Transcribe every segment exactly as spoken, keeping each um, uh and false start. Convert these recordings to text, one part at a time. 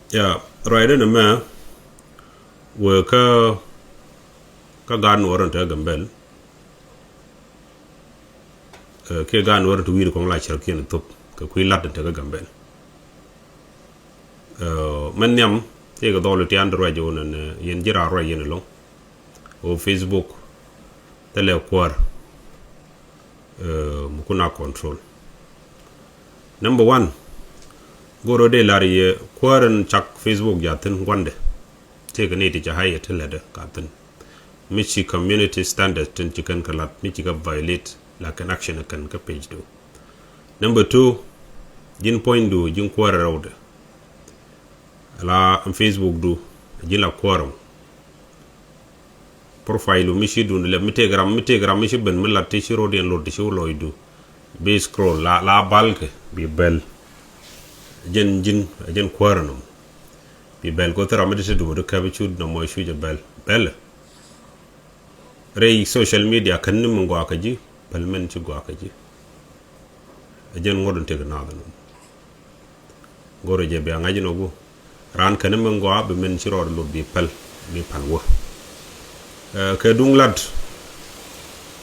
Ya, ruacdä ni mɛ wëë kä kä gaat Nuɔɔr in te Gambɛl. Ɛ, kiɛ gaat Nuɔɔr in te wi̱i̱ kɔŋ la cärkiɛn thop kɛ kui̱ lat in te kä Gambɛl. Ɛ, mɛn nhiam tëëkɛ dhɔl ti an ruac wun ɛn, ɛ, yɛn ji̱ raar ruac yɛn ɛlɔŋ. Ɣöö Facebook thilɛ kuäär, ɛ, mi kun a control. Number one, go̱o̱r ɣöö dee lar yɛ kuäär in cak Facebook jaathin gua̱ndɛ. Tëëkɛ ni ti ca hayɛ ti lätdɛ kaathin. Mi ci community standard tin ci kɛn kɛ lat, mi ci kɛ violate, la kɛn action kɛn kä page du. Number two, ji̱n puɔ̱nydu, ji̱n kuäär rɛwdɛ. La Facebook du, ji̱n la kuäär ɔ. Profile mi ci dun lɛ, mi tëëk ram, mi tëëk ram mi ci ben mi lat ti ci ro̱d yɛn lot ti ci wä lɔcdu. Bi scroll la, la balkɛ bi bɛl. Jɛn ji̱n, jɛn kuäär nɔm. Bi bɛl ko thil ram mi ti ti duɔ̱ɔ̱r di kɛp cut nɔmɔ cu jɛ bɛl. Bɛl. Rɛy social media kɛn ni mi gɔaa kä ji̱, päl mɛn ci gɔaa kä ji̱. Ɛ jɛn ŋuɔ̱t in tëk naath nɔm. Go̱rɛ jɛ bia ŋa̱c in ɔgu. Raan kɛn ni mi gɔaa bi mɛn ci rɔɔd lot bi päl, bi päl wä. Ɛ, kɛ duŋ lat.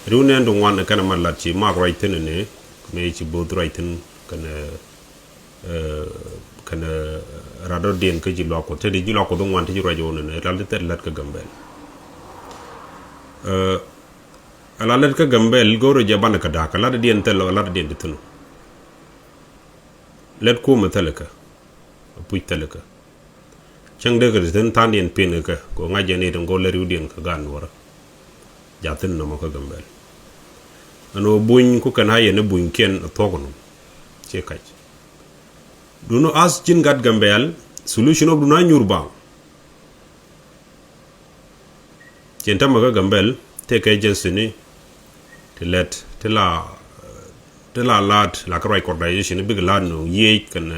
Riw nɛn duŋ wan kɛn ma lat ci mak ruac thin ni, mëë ci bo̱o̱th ruac thin kɛn, ɛ, kɛn, ɛ, radɔdiɛn kä ji̱ luak Kuɔth, te di ji̱ luak Kuɔth ŋuan te ji̱ ruac wä nɛn, ɛ, ral ti thɛt lat kä Gambɛl. Ɛ, ɛ, lat lat kä Gambɛl, go̱o̱rɛ jɛ banɛ kä da̱a̱k, ɛ, latdiɛn thil, ɛ, latdiɛn ti thinu. Lät kumɛ thilɛ kä, ɛ, puc thilɛ kä. Cäŋ dee kɛ ti thi̱n tha̱a̱ŋdiɛn pi̱n kɛ kɛ, kɛ ŋa̱c jɛ ni ti ŋo̱l lät riwdiɛn kɛ gaat Nuɔ̱ɔ̱rä. Jaathin nɔmɔ kä Gambɛl. Ɛn ɣöö buny ku kɛn a yɛn i̱ bunykiɛn ɛ thuɔ̱k nɔm. Ciɛ kac. Duundɛ as ji̱n gat Gambɛl, solution ɔ duundɛ a nyuur baŋ. Cien tämɛ kä Gambɛl, tëëkɛ agency ni ti lät, ti la, ti la la̱t, la kä ruac organization, bikɛ la̱t nööŋ yiëëc, kɛn,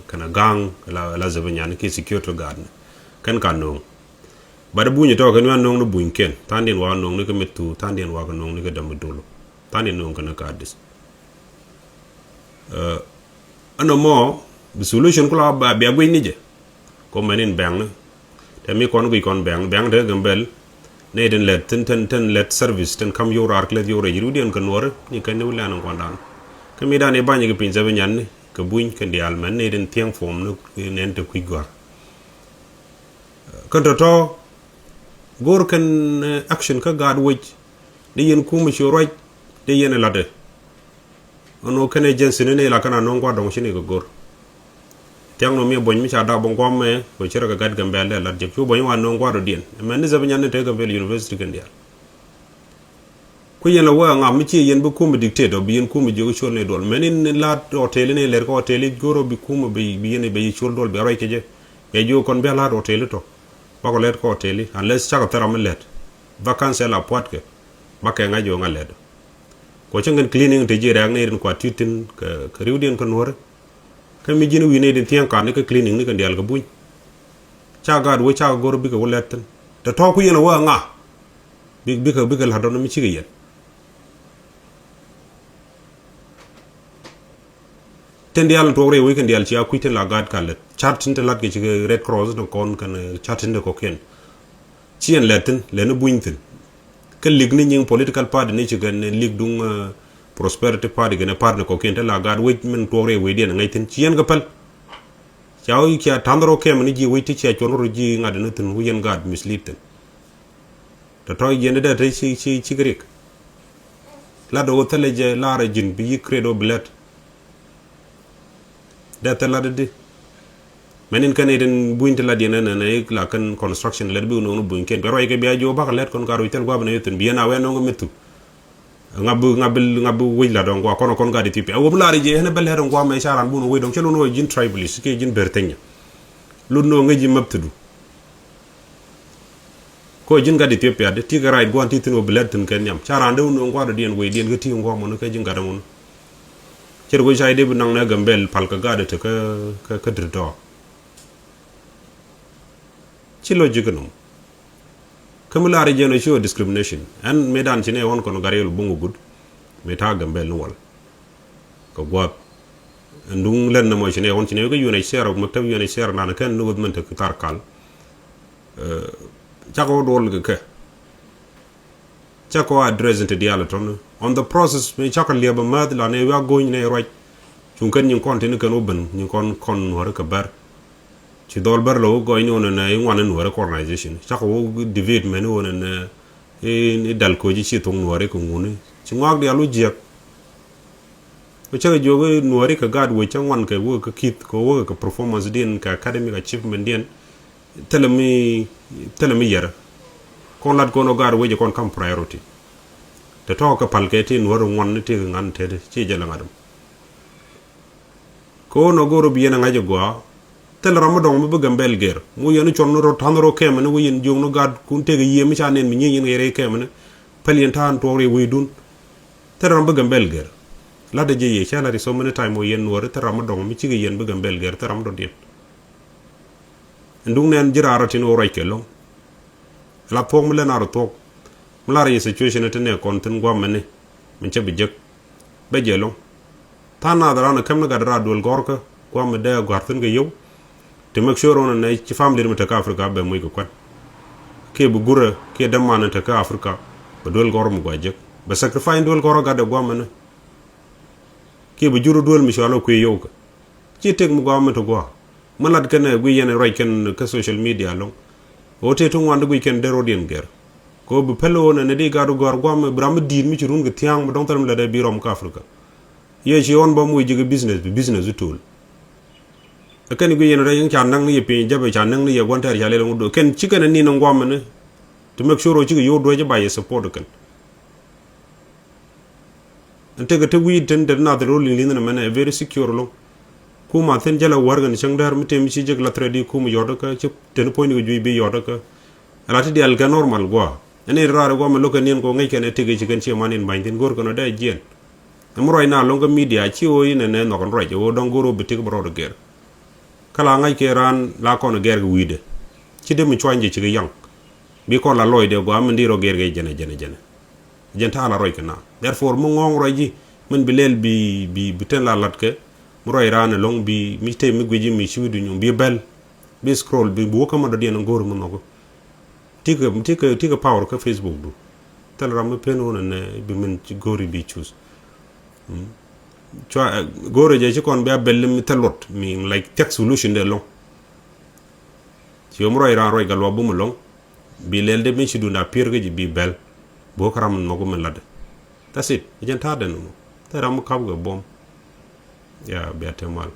kɛn ga̱a̱ŋ, la, la zɛpɛ nyan ki security guard ni. Kɛn ka nööŋ. Bat buny tɔ̱ kɛn wi̱i̱ a nööŋ ni bunykiɛn. Tha̱a̱ŋdiɛn wa nööŋ ni kɛ mit thuu, tha̱a̱ŋdiɛn wa kɛ nööŋ ni kɛ däm mi dul. Tha̱a̱ŋdiɛn nööŋ kɛn kä adis. Ɛ, ɛn ɔmɔ, bi solution kula ba, bia guic ni jɛ. Kɔ mɛn in bɛŋni. Tɛ mi kɔn guic kɔn bɛŋ, bɛŋ te Gambɛl. Nɛy tin lɛt, tin, tin, tin lɛt service, tin kam yo̱w raar kɛ lɛth yo̱w rɛy riwdiɛn kɛ Nuɔ̱ɔ̱ri, ni kɛn ni wilan in kuandan. Kä mi dan i̱ bany kɛ piny sɛpɛ nyan ni, kɛ buny kɛn diaal mɛn, nɛy tin thiɛŋ form ni, nɛn te kui̱ gɔ̱a̱r. Kɛn tɔ̱tɔ̱, go̱o̱r kɛn, ɛ, action kä gaat wec, dee yɛn kumɛ ci ruac, dee yɛn ɛ latdɛ. Ɛn ɣöö kɛn agency ni nɛy la kɛn a nööŋ gua̱a̱r dɔ̱ŋ ci ni kɛ go̱r. Thia̱ŋ nɔ mi buɔ̱ny mi ca dak bä gua̱a̱m mɛ kɛ ci rɔ kɛ gat Gambɛl dee lat jek cu buɔ̱ny wa nööŋ gua̱a̱r dɔ̱diɛn. Mɛn ni zɛpɛ nyan ni te Gambɛl University kɛn diaal. Ku yɛn la wä a ŋam mi ci yɛn bi kumɛ dictate ɔ bi yɛn kumɛ jiök col ni duɔl. Mɛn in la̱t hotel ni lɛr kɛ hotel i̱ go̱r ɔ bi kumɛ bi, bi yɛn bi yɛ col duɔl bi a ruac kɛ jɛ. Bia jiök kɔn bia la̱t hotel i̱ tɔ. Bakɔ lɛt kɛ hotel i̱ unless cakɔ thɛr ram mi lɛt. Vacancy la pua̱tkɛ. Bakɛ ŋa̱c jiök ŋa̱ lɛt. Kɔ cäŋ kɛn cleaning te ji̱ rɛ̈ɛ̈k ni rin kua ti̱t thi̱n kɛ, kɛ riwdiɛn kä Nuɔ̱ɔ̱ri. Kä mi ji̱n wi̱i̱ ni rin thiäŋ ka̱n ni kä cleaning ni kɛn diaal kɛ buny. Ca gaat wee ca go̱r bikɛ wä lɛt thi̱n. Tɛ tɔ̱ ku yɛn a wä a ŋa. Bi, bikɛ, bikɛ la̱t dɔ̱n mi cikɛ yɛn. Tin diaal in tuɔɔk rɛy wec kɛn diaal cia kui̱ tin la gaat ka lät. Cat tin te lat kɛ cikɛ Red Cross ni kɔn kɛn, eh, cat tin te kɔkiɛn. Ci yɛn lɛt thi̱n, lɛt ni buny thi̱n. Kä lik ni nyiŋ political party ni ci kɛn lik duŋ, eh, Prosperity Party kɛn party ni kɔkiɛn te la gaat wec min tuɔɔk rɛy wecdiɛn ŋäc thi̱n. Ci yɛn kɛ päl. Ca wec cia ta̱ndhɛ rɔ kɛm ni ji̱ wec ti cia cuɔn rɔ ji̱ ŋa̱t ni thi̱n wec yɛn gaat mislead thi̱n. Tɔ̱tɔ̱ yɛn dee te ci, ci, ci kɛ rik. Lat ɣöö thilɛ jɛ laarɛ ji̱n bi yi create ɣöö bi lɛt. Dee thil lat di. Mɛn in kɛn itin buny ti lat yɛn ɛn ɛn la kɛn construction lɛt bi wä no̱o̱ŋ ni buny kɛn. Bia ruac kɛ bia jiɔ bakɛ lɛt kɔn ka ruc thil gua̱a̱p ɛn ɛ yɛ thin bi yɛn a wee no̱o̱ŋ kɛ mi thuk. Ŋa bi, ŋa bi, ŋa bi wec lat ɔŋ gua̱a̱ kɔn kɔn gat Ethiopia. Ɛ wä bi lar i̱ jɛ ɛn ɛ bä lɛt ɔŋ gua̱a̱ mɛ ca ran bun wec dɔŋ cɛ lun wä ji̱n tribalist kɛ ji̱n ber thenya. Lut no̱o̱ŋ ŋäc ji̱ map thidu. Kɔ ji̱n gat Ethiopia di ti kɛ right gua̱n ti thi̱n wä bi lɛt thi̱n kɛ nhiam. Ca raan dee wä no̱o̱ŋ gua̱dɔdiɛn wecdiɛn kä ti ŋuɔ̱mɔni kɛ ji̱n gat ɛŋun. Cɛ ri wec ca i̱ dee bi naŋ nɛ Gambɛl pal kɛ gat ɛ te kä, kä, kä Dirdɔɔr. Ci logic kɛ nɔm. Kä mi lar i̱ jɛn ɔ ci ɔ discrimination. Ɛn mëë dan ci nɛ ɣɔn kɔn gat rɛl buŋ wä gut. Mëë ta̱a̱ Gambɛl ni wal. Kɛ gua̱a̱th. Ɛn duŋ lɛn nɛ mɔ ci nɛ ɣɔn ci nɛ wek kä U N H C R, mɛk tɛp U N H C R nanɛ kɛn ni weth mɛn te ki thar kal. Cakɔ duɔl kɛ kɛ. Cakɔ address in te diaal tɔn on the process mi cakɔ liɛp a mɛth la nɛ wek a go̱ny nɛ ruac. Cuŋ kɛn nyin kɔn tin kɛn wä ben nyin kɔn kɔn nuɔri kɛ bɛr. Ci dhɔl bɛr lɛ wä gɔny ni wä nɛ nɛ iŋuan ni nuɔri kɛ organization cakɔ wä development ni wä nɛ nɛ i dal koci ci thuŋ nuɔri kɛ ŋuni ci ŋuak diaal wä jiɛk. Wä cakɛ jiök i nuɔri kɛ gaat wec cä ŋuan kɛ wä kɛ kith kɛ wä kɛ performance diɛn kɛ academic achievement diɛn. Thilɛ mi thilɛ mi yɛrɛ. Kɔn lat kɔn ɔ gaat wec kɔn kam priority. Te tɔk kɛ pal kɛ ti nuɔri ŋuan ni ti kɛ ŋan tɛt ci jɛ lɛ ŋadum. Kɛ ɣöö nɔ go̱o̱r bi yɛn ɛ ŋa̱c ɛ gɔaa. Thil ram mi dɔ̱ŋ mi bi Gambɛl gɛr mi wä yɛn ni cuɔn ni rɔ ta̱n rɔ kɛmɛ ni wä yɛn jiök ni gat kun tëk ɛ yiëë mi ca nɛn mi nyieny yɛn kɛ rɛy kɛmɛ ni. Päl yɛn ta̱a̱n tuɔɔk rɛy wecdun. Thil ram bi Gambɛl gɛr. La̱t ɛ jɛ yɛ cä la̱t i̱ so many time wä yɛn nuɔri thil ram mi dɔ̱ŋ mi cikɛ yɛn bi Gambɛl gɛr thil ram mi dɔ̱diɛn. Ɛn duŋ nɛn ji̱ raar rɔ tin wä ruac kɛ lo̱ŋ. La thuɔ̱k mi lɛ nar thuɔ̱k. Mi lar yɛ situation ti nɛ kɔn thin guam mɛni. Min cɛ bi jek. Bɛ jɛ lo̱ŋ. Tha̱a̱ŋ nath ran ɛ käm ni gat raa duel gɔ̱rkä guam mi dee gua̱r thin kɛ yio̱w. Ti make sure ɣän ɛnɛ ci family mi tekä Africa bɛ moc kɛ kuan. Kiɛ bi gurɛ kiɛ däman in tekä Africa bɛ duel gɔ̱r mi gua̱ jek bɛ sacrifice duel gɔ̱r gat ɛ guam mɛni. Kiɛ bi jur duel mi cual ɔ kui̱ yio̱w kɛ. Ci tëk mi gua̱a̱ mi ti gua̱a̱ mi lat kɛn ɛ guic yɛn ɛ ruac kɛn kä social media lo̱ŋ. Ɣöö tëë ti ŋuan ti guic kɛn dee rot yɛn gɛr. Kɛ ɣöö bi päl ɣöö nɛn ɛ di gaat ɣöö gɔ̱a̱r gua̱a̱ mi bi ram mi di̱i̱t mi ci run kɛ thia̱a̱ŋ mi dɔ̱ŋ thil mi lat ɛ bi rɔm kä Africa. Yɛ ci ɣɔn bä muc ji̱ kɛ business bi business i̱ to̱l. Ɛ kɛn guic yɛn ɛ ruac yɛn ca näk ni yɛ piny jäpɛ ca näk ni yɛ gua̱n tɛɛr ca lɛl ŋut kɛn ci kɛn ɛ nin ɛ gua̱a̱ mɛni. To make sure ɣöö cikɛ yio̱w duec ba yɛ support kɛn. Ɛn tekɛ te wi̱i̱ tin te nath rol in li̱nh nɛ mɛnɛ ɛ very secure lo̱ŋ. Kuma thin jälɛ wär kɛn cäŋ däär mi tem ci jek la threat i̱ kum yɔt kä ci ten puɔ̱nyni kɛ jui̱ bi yɔt kä. Ala ti dial kɛ normal gua̱a̱ ɛn in raar gua̱a̱ mɛ lo̱k kɛn niɛn kɔ ŋäc kɛn ɛ tekɛ ci kɛn ci man in ba̱ny thin go̱r kɛn ɔ dee jiɛn. Ɛm ruac na lo̱ŋ kä media ci ɣöö in ɛn ɛ nhɔk ɛn ruac ɣöö dɔ̱ŋ go̱r ɣöö bi tik bɛ rɔɔd gɛr. Kä la ŋa̱c kɛ raan la kɔn gɛr kɛ wi̱i̱dɛ. Ci dee mi cuany jɛ ci kɛ yaŋ. Bi kɔn la lɔcdɛ gua̱a̱ min di rɔ gɛr kɛ jɛnɛ jɛnɛ jɛnɛ. Jɛn ta̱a̱ la ruac kɛ na. Therefore mi ŋɔ̱ɔ̱ŋ ruac ji̱ min bi lɛl bi bi bi ten la lat kɛ mi ruac raan ɛlɔ̱ŋ bi mi te mi guic ji̱ mi ci wi̱du nyuŋ bi bɛl. Bi scroll bi bi wä kä ma dɔ̱diɛn go̱o̱r mi nhɔk. Tikɛ tikɛ tikɛ power kä Facebook du. Thil ram mi pen wun ɛnɛ bi min ci go̱o̱ri bi choose. Cua go̱o̱rɛ jɛ ci kɔn bia bɛl mi thil luɔt mi like tech solution dɛ lɔ̱ŋ. Ci ɣöö mi ruac raan ruac gal luɔp bum ɛlɔ̱ŋ. Bi lɛl dee mi ci dunda pier kä ji̱ bi bɛl. Bi wä kä ram mi nhɔk mi latdɛ. That's it. Jɛn ta̱a̱ dɛn mɔ thil ram mi kap kɛ buɔm. Ya bia te mal.